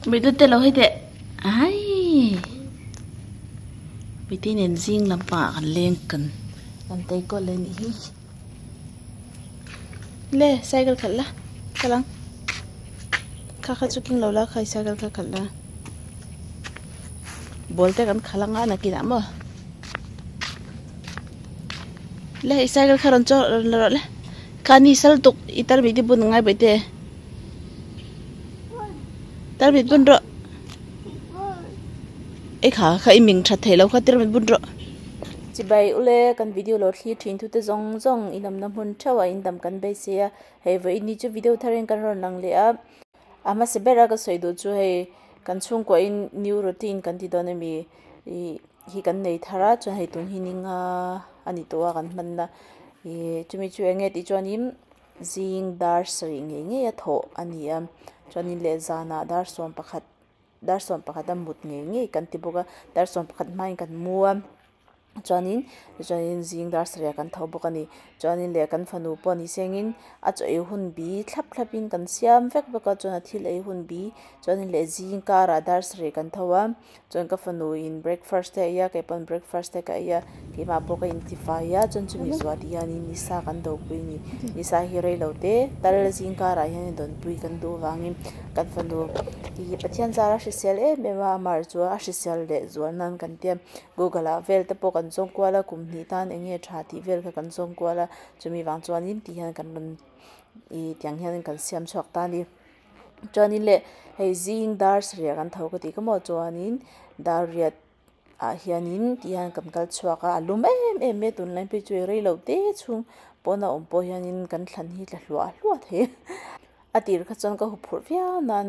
Bawihte te lo hei teh ai Bawihte nen zing lampangah kan leng kan kan tei kual leh anih hi le cycle khalh la kal ang kha kha chu keng lo la kha i cycle kha khalh la ball te kan khalh anga nakinah maw le i cycle kha rawn chaw rawn la rawh le kha ni sal tuk i tarmit hi bun angai bawihte. Tarmit bun rawh ei kha kha i ming that thei lo kha tarmit bun rawh. Chibai ule kan video lo thlir thin thu te zawng zawng inawmna hmun theuh ah indam kan beisei a hei vawiin ni chu video thar in kan rawn lang leh a a hmasa ber a ka sawi duh chu hei kan chhungkua in new routine kan ti dawn ami ih hi kan nei thar a chuan hei tun hi ni nga a ni tawh a kan hman na ih chumi chu eng nge tih chuanin. Zing dar sarih ngei ngei a thawh a ni a chuanin leh zanah dar sawm pakhat dar sawm pakhat a mut ngei ngei kan ti bawk a dar sawm pakhat hmain kan mu a chuanin tichuanin zing dar sarih ah kan tho bawk a ni chuanin leh kan fanu pawh ni sengin a chaw ei hun bi thlap thlap in kan siam vek vek a chuan a thil ei hun bi chuanin leh zing karah dar sarih kan tho a. Chuan ka fanu in breakfast te a ei a keipawn breakfast te ka ei a keimah pawh ka intifai a chuan chumi zuah tih hianin nisa kan dopui a ni nisa hi rei lo te tal zing karah hian dawnpui kan duh avangin kan fanu hi Pathian zara hrisel em em a amah chu a hrisel leh zual nan kan tia google ah vel te pawh kan zawng kual a kum hnih tan eng nge tha tih vel kha kan zawng kual a chumi vang chuanin ti hian kan rawn ih tiang hian kan siam chhuak ta a ni. Chuanin leh hei zing dar sarih ah kan tho ka tih ka maw chuanin dar riat ah hianin ti hian kan kal chhuak a a lum em em mai a tunlai phei chu hei rei lo te chhung pawn a awm pawh hianin kan thlan hi tla hluah hluah thei a a tir kha chuan ka huphurh viau nan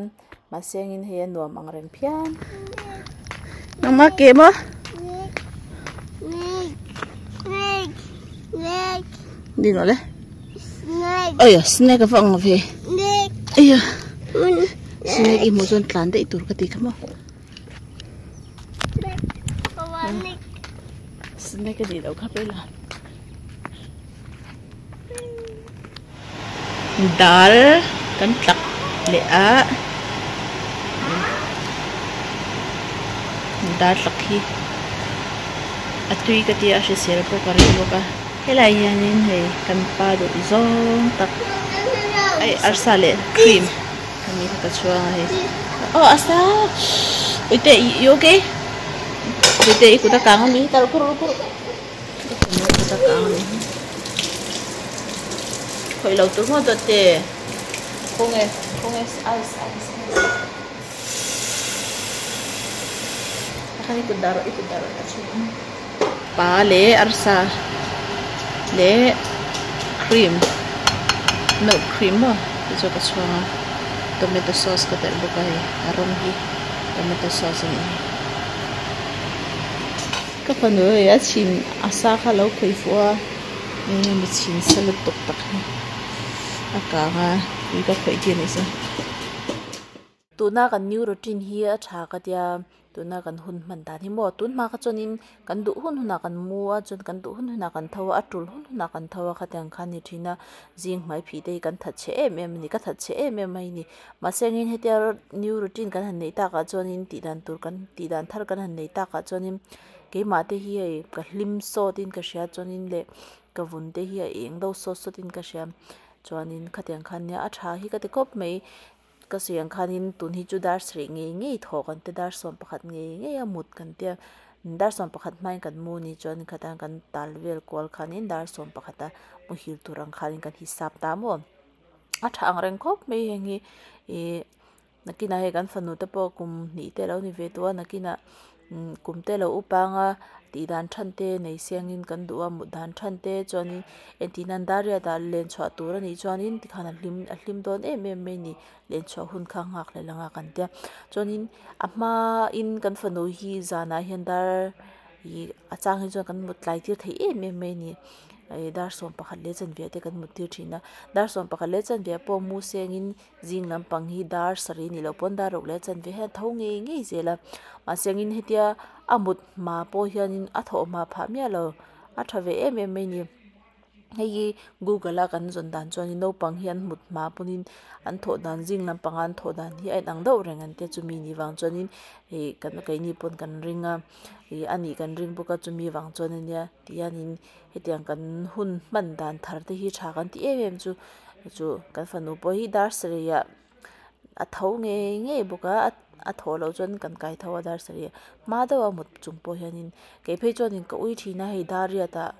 mahse engin hei a nuam ang reng phian. Nangmah ke maw? Ding rawh le. Aya snake a va ang ve. Aya snake i hmuh chuan tlan daih tur ka ti kha maw. Snake a nih loh kha pela. Dal kan tlak leh a dal tlak hi a tui ka tia a hrisel pawh ka ring bawk a helai hianin hei kan pa duh zawng tak ai arsa leh cream ani kha ka chhuang a hei aw arsa uite i okay uite i kut a kang ami tal khur khur. Khawih lo tur maw dawt te khawnge khawnge ice ice takhan i kut dah rawh i kut dah rawh a chhung pa leh arsa leh cream milk cream maw te chu ka chhuang a tomato sauce ka telh bawk a hei a rawng hi tomato sauce a nih hi. Ka fanu hei a chhin a sa kha lo khawih fuh a eng emaw chhin sa lutuk tak hi a kang a tui ka khawih tir anih chu. Tuna kan new routine hi a tha ka tia tuna kan hun hman dan hi maw tun hma kha chuanin kan duh hun hunah kan mu a chuan kan duh hun hunah kan tho a a tul hun hunah kan tho a khatiang khan ni thin a zing hmai phih te hi kan that chhe em em a ni ka that chhe em em mai a ni mahse engin hetia new routine kan han neih takah chuanin tih dan tur kan tih dan thar kan han nei takah chuanin keimah te hi hei ka hlim sawt in ka hria chuanin leh ka vun te hi a eng deuh sawt sawt in ka hria chuanin khatiang khan nia a tha hi ka ti khawp mai ka sawi ang khanin tun hi chu dar sarih ngei ngei thawh kan tia dar sawm pakhat ngei ngei a mut kan tia dar sawm pakhat hmain kan mu ni chuan khatan kan tal vel kual khanin dar sawm pakhata muhil tur ang khanin kan hisap ta maw a tha ang reng khawp mai heng hi ih. Nakinah hei kan fanu te pawh kum hnih te alo ni ve tawh a nakinah kum te alo up anga tih dan than te nei siangin kan duh a mut dan than te chuanin engtin nan dar riat ah len chhuah tur anih chuanin tikhan a hlim a hlim dawn em em mai a ni len chhuah hun kha nghak hlel anga kan tia chuanin a hma in kan fanu hi zanah hian dar ih a chang hi chuan kan mut tlai tir thei em em mai a ni. Ih dar sawm pakhat leh chanve te kan mut tir thin a dar sawm pakhat leh chanve pawh mu sengin. Zing lampang hi dar sarih ni loh pawn dar ruk leh chanve hian a tho ngei ngei zel a mahse angin hetia a mut hma pawh hianin a thawh hma phah miah lo a tha ve em em mai a ni. Hei hi google a kan zawn dan chuanin naupang hi an mut hma pawhin an thawh dan zing lampanga an thawh dan hi a inang deuh reng an tia chumi ni vang chuanin ih kan keini pawn kan ring a ih a nih kan ring bawk a chumi vang chuan ania ti hianin hetiang kan hun hman dan thar te hi tha kan ti em em chu chu kan fanu pawh hi dar sarih ah a tho ngei ngei bawk a a thawh loh chuan kan kai tho a dar sarih hma deuh a mut chung pawh hianin kei phei chuanin ka ui thin a hei dar riat ah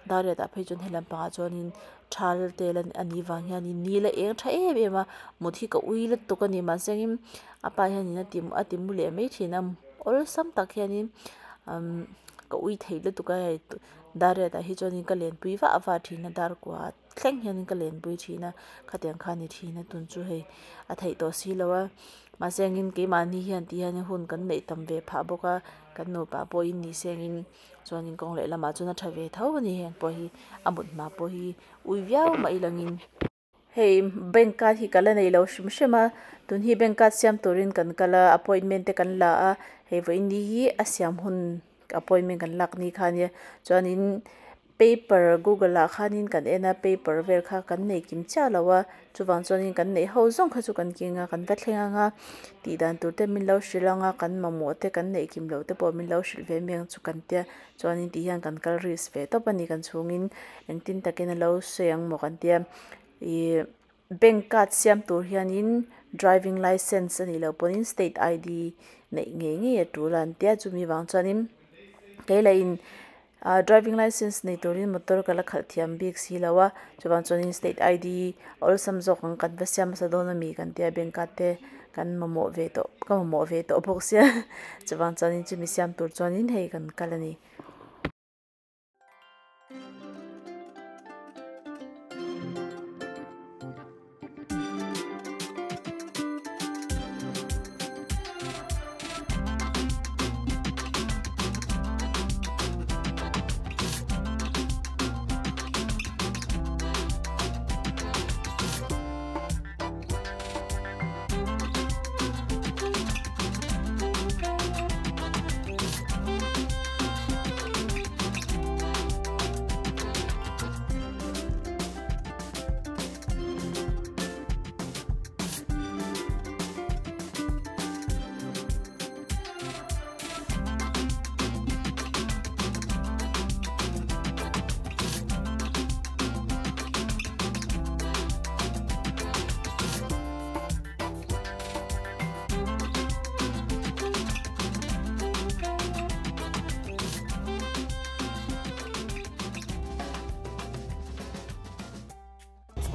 dar riat ah phei chuan helam pangah chuanin thal te a nih vang hianin nil a eng tha em em a mut hi ka ui lutuk a ni mahsengin a pa hianin a ti a ti mu leh mai thin a awlsam tak hianin umm ka ui thei lutuk a hei dar riat ah hi chuanin ka lenpui vah vah thin a dar kua thleng hianin ka lenpui thin a khatiang kha a ni thin a tun chu hei a theih tawh si lo a mahse engin keimahni hian ti hian hun kan neih tam ve phah bawk a kan nupa pawhin ni se engin chuanin kawng leh lamah chuan a tha ve tho a ni heng pawh hi a mut hma pawh hi ui viau mah ilangin. Hei bank card hi ka la nei lo hrim hrim a tun hi bank card siam turin kan kal a appointment te kan la a hei vawiin ni hi a siam hun appointment kan lak ni kha ania chuanin paper google ah khanin kan en a paper vel kha kan nei kim chiah lo a chuvang chuanin kan neih ho zawng kha chu kan keng a kan va thleng ang a tih dan tur te min lo hrilh ang a kan mamawh te kan neih kim loh te pawh min lo hrilh ve mai ang chu kan tia chuanin ti hian kan kal risk ve tawp a ni kan chhungin engtin takin a lo sawi ang maw kan tia ih bank card siam tur hianin driving licence a nih loh pawhin state I_D neih ngei ngei a tul a an tia chumi vang chuanin kei lah in ah driving licence nei turin motor ka la khalh thiam bik si lo a chuvang chuanin state I_D awlsam zawk ang kan va siam hmasa dawn ami kan tia bank card te kan mamawh ve tawh ka mamawh ve tawh bawk sia chuvang chuanin chumi siam tur chuanin hei kan kal a ni.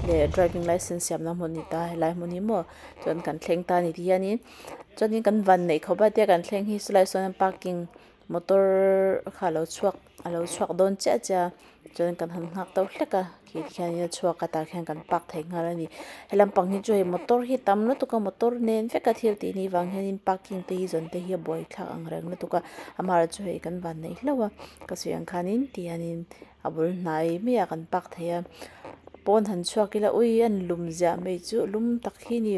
Leh driving licence siamna hmun ni ta helai hmun hi maw chuan kan thleng ta a ni ti hianin chuanin kan van neih khawp a tia kan thleng hi sawlai sawn parking motor kha alo chhuak alo chhuak dawn chiah chiah a chuan kan han nghak deuh hlek a khi tikhianin a chhuak a tah khian kan park thei nghal a ni helam pang hi chu hei motor hi tam lutuk a motor nen vek a thil tih nih vang hianin parking te hi zawn te hi a buai thlak ang reng lutuk a amaherawhchu chu hei kan van neih hlauh a ka sawi ang khanin ti hianin a bul hnai mai ah kan park thei a pawn han chhuak ila ui an lum ziah mai chu lum tak hi a ni.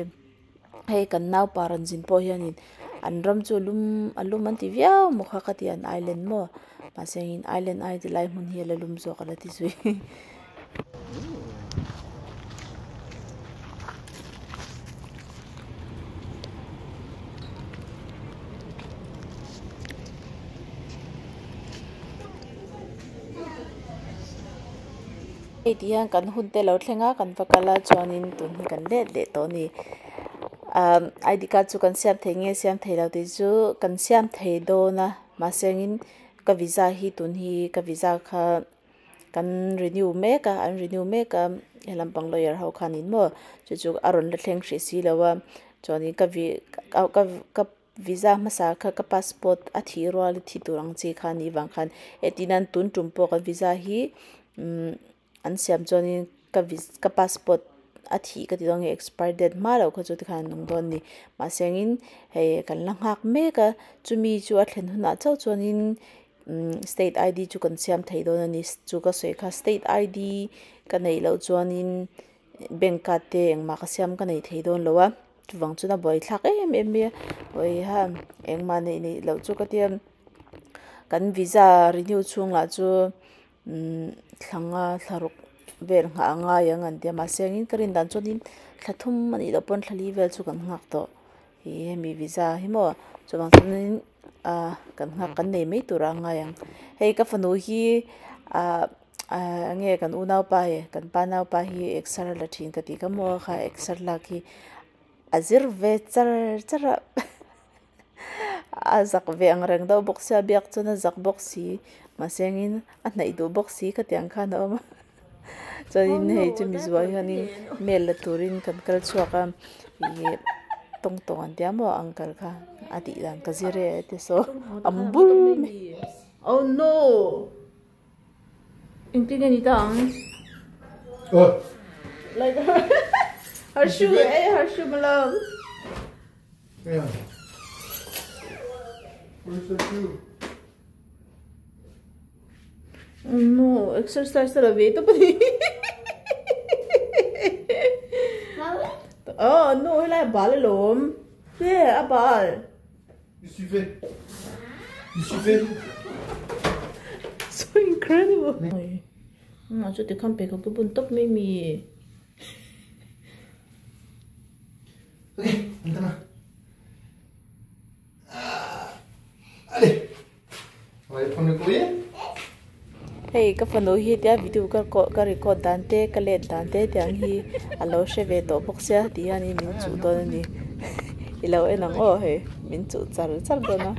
Hei kan naupa rawn zin pawh hianin an ram chu lum a lum an ti viau maw kha ka ti an island maw mahse engin island ai ti lai hmun hi a la lum zawk a la ti zui. Hei ti hian kan hun te lo thleng a kan va kal a chuanin tun hi kan let leh tawh a ni ahh I_D card chu kan siam thei nge siam thei lo tih chu kan siam thei dawn a mahse engin ka visa hi tun hi ka visa kha kan renew mek a an renew mek a helam pang lawyer ho khanin maw chu chu a rawn la thleng hrih si lo a chuanin ka vi ka ka. Visa hmasa kha ka passport a thih rual a thi tur ang chi kha anih vang khan hetiang hian tun tum pawh ka visa hi umm an siam chuanin ka ka passport a thih ka ti dawn nge expire date hma loh kha chu tikhan an awm dawn a ni mahse angin hei kan la nghak mek a chumi chu a thlen hunah chauh chuanin umm state I_D chu kan siam thei dawn a ni chu ka sawi kha state I_D ka neih loh chuanin bank card te engmah ka siam ka nei thei dawn lo a. Chuvang chuan a buaithlak em em mai a hawiha engmah neih neih loh chu ka tia kan visa renew chhung lah chu umm thla nga thla ruk vel nghah a ngai ang an tia mahse engin ka rin dan chuanin thla thum a nih loh pawn thla li vel chu kan nghak tawh ih hemi visa hi maw chuvang chuanin ah kan nghak kan nei mai tur a ngai ang hei ka fanu hi ah ah enge kan unaupa e kan pa naupa hi exer a la thin ka tih kha maw kha exer lak hi a zir ve char char a a zak ve ang reng deuh bawk sia biak chuan a zak bawk si mahse engin a hnaih duh bawk si khatiang khan a awm a chuanin hei chumi zuah hianin mail la turin kan kal chhuak a ih tawng tawng an tia maw uncle kha a tih dan ka zir e a ti saw a mu bur mai. Oh no! Engtin nge ni ta ang? Like her shoe, eh her shoe malam. Yeah. Where's the shoe? Oh no, exercise la ve to pani. Oh no, helai bal alawm. Te a bal. Qu'est-ce que tu fais? Qu'est-ce que tu fais? So incredible. Ma chu tikhan pe ka bun top mai mi. Ok, maintenant. Allez, on va aller prendre le courrier. Hei ka fanu hi tia video ka ka record dan te ka let dan te tiang hi a lo hre ve tawh bawk sia ti hianin min chuh dawn a ni i lo en ang aw hei min chuh char char dawn a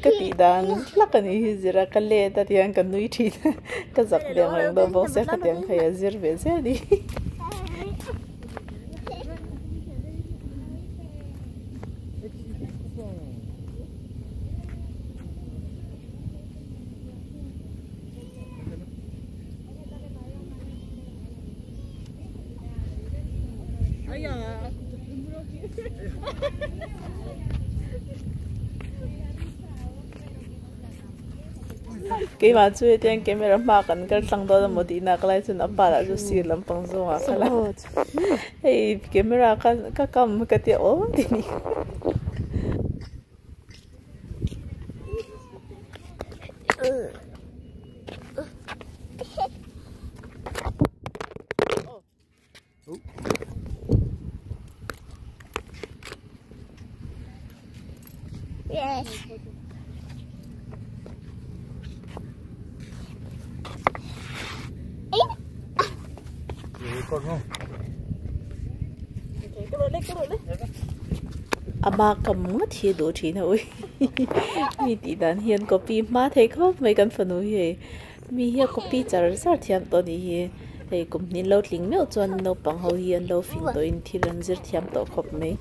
ka tih dan hlak a nih hi zira ka let a tihian ka nui thin a ka zak ve ang reng deuh bawk sia khatiang kha hi a zir ve zel a ni. Keimah chu hetiang camera hma kan kal tlang dawn emaw tih nak lai chuan a pa lah chu sir lampang zawngah kal a hei camera kha ka kam ka tia awm ti ni. Ama kam ngawt hi a duh thin a ui mi tih dan hian copy hma thei khawp mai kan fanu hi hei mi hi a copy char char thiam tawh a nih hi hei kum hnih lo tling meuh chuan naupang ho hi an lo fing tawhin thil an zir thiam tawh khawp mai.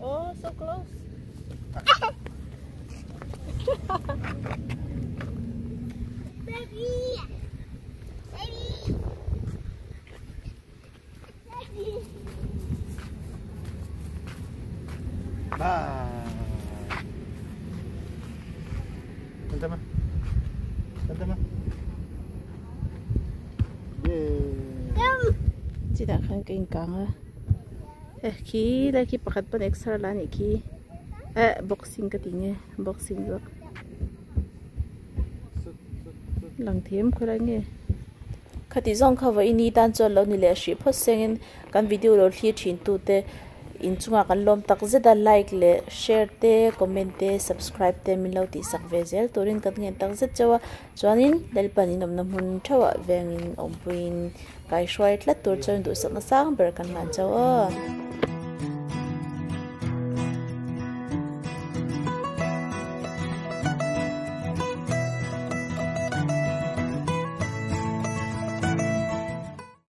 Oh, so close. Baby. Baby. Baby. Bye. Tama. Tama. Yeah. Chutah khan ka inkang a eh khi lai khi pakhat pawn exer la anih khi eh boxing ka ti nge boxing zawk lang thiam khawlai nge khati zawng kha vawi ni tan chuan lo ni leh hrih phawt sengin kan video lo thlir thin tute inchungah kan lawm tak zet a like leh share te comment te subscribe te min lo tihsak ve zel turin kan ngen tak zet chauh a chuanin Lalpan inawmna hmun theuhah vengin awmpuiin kaihruai tlat tur chuan duhsakna sang ber kan hlan chauh aw.